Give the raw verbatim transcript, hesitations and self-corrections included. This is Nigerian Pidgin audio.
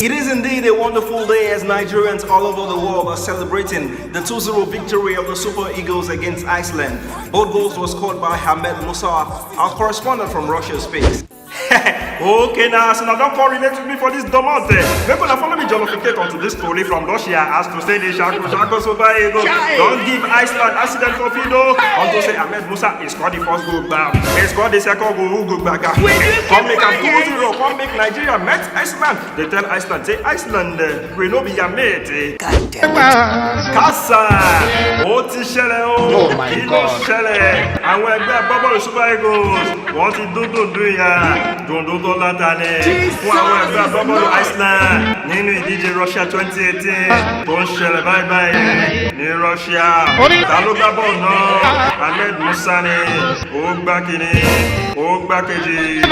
It is indeed a wonderful day as Nigerians all over the world are celebrating the two zero victory of the Super Eagles against Iceland. Both goals were scored by Hamed Musa, our correspondent from Russia speaks. Okay, now, as una don come relate with me for this domot, eh, make una follow me jollificate onto this story from Russia as to say the Shako Shako Super Eagles don give Iceland accident for field o. Unto say Ahmed Musa he scored the first goal, bam. He scored the second goal, who go back? Come make am two zero, come make Nigeria met Iceland. They tell Iceland, say, "Iceland, eh, we no be your mate, eh." Kasa, ó ti ṣẹlẹ̀ o. Oh my God. Kí ló ṣẹlẹ̀? Àwọn ẹgbẹ́ agbábọ́ọ̀lù Super Eagles, wọ́n ti dúndùn dùn ya. Dùndùn tó láta ni. Fún àwọn ẹgbẹ́ agbábọ́ọ̀lù Iceland nínú ìdíje Russia twenty eighteen tó ń ṣẹlẹ̀ báyìí báyìí ní Russia. Ta ló gbá bọ́ọ̀lù náà? Ahmed Musa ni. Ó gbá kìíní, ó gbá kejì.